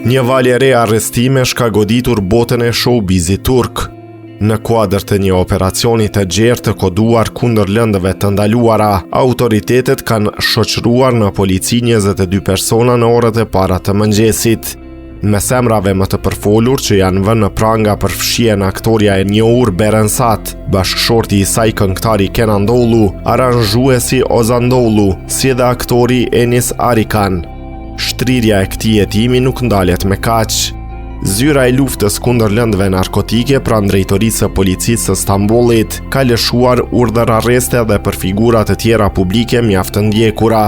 Një valë e re arrestimesh ka goditur botën e showbizit turk. Në kuadër të një operacioni të gjerë të koduar kundër lëndëve të ndaluara, autoritetet kanë shoqëruar në polici 22 persona në orët e para të mëngjesit. Mes emrave më të përfolur që janë vënë në pranga përfshihen aktorja e njohur Beren Saat, bashkëshorti i saj këngëtari Kenan Doğulu, aranzhuesi Ozan Doğulu, si dhe aktori Enis Arikan. Shtrirja e këtij hetimi nuk ndalet me kaq. Zyra e luftës kundër lëndëve narkotike pranë drejtorisë së policisë së Stambollit ka lëshuar urdhër arreste edhe për figura të tjera publike mjaft të ndjekura.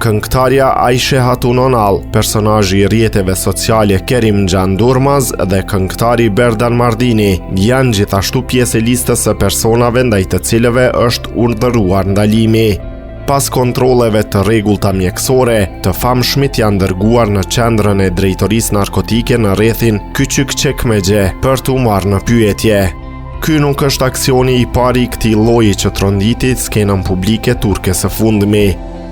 Këngëtarja Ayşe Hatun Onal, personazhi i rrjeteve sociale Kerim Can Durmaz dhe këngëtari Berdan Mardini janë gjithashtu pjesë e listës së personave ndaj të cilëve është urdhëruar ndalimi. Pas kontrolleve të rregullta mjekësore, të famshmit janë dërguar në qendrën e drejtorisë narkotike në rrethin Küçükçekmece për t'u marrë në pyetje. Ky nuk është aksioni i parë i këtij lloji që tronditi skenën publike turke së fundmi.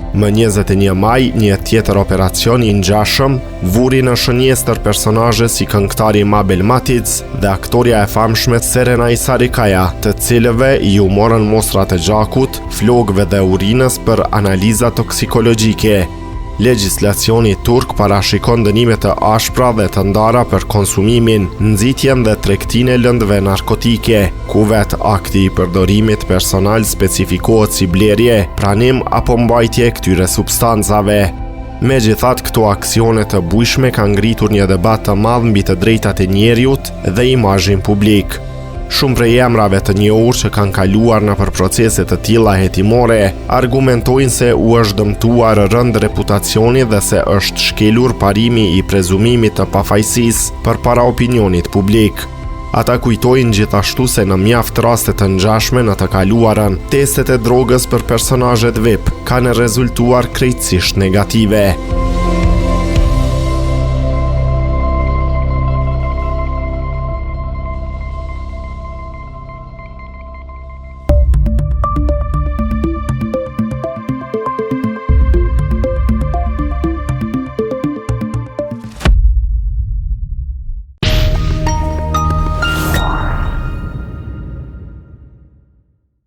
Më 21 maj, një tjetër operacion i ngjashëm vuri në shënjestër personazhe si këngëtari Mabel Matiz dhe aktorja e famshme Serenay Sarıkaya, të cilëve iu morën mostrat e gjakut, flokëve dhe urinës për analiza toksikologjike. Legjislacioni turk parashikon dënime të ashpra dhe të ndara për konsumimin, nxitjen dhe tregtinë e lëndëve narkotike, ku vetë akti i përdorimit personal specifikohet si blerje, pranim apo mbajtje e këtyre substancave. Megjithatë, këto aksione të bujshme kanë ngritur një debat të madh mbi të drejtat e njeriut dhe imazhin publik. Shumë prej emrave të njohur që kanë kaluar nëpër procese të tilla hetimore, argumentojnë se u është dëmtuar rëndë reputacioni dhe se është shkelur parimi i prezumimit të pafajësisë përpara opinionit publik. Ata kujtojnë gjithashtu se në mjaft raste të ngjashme në të kaluarën, testet e drogës për personazhet VIP kanë rezultuar krejtësisht negative.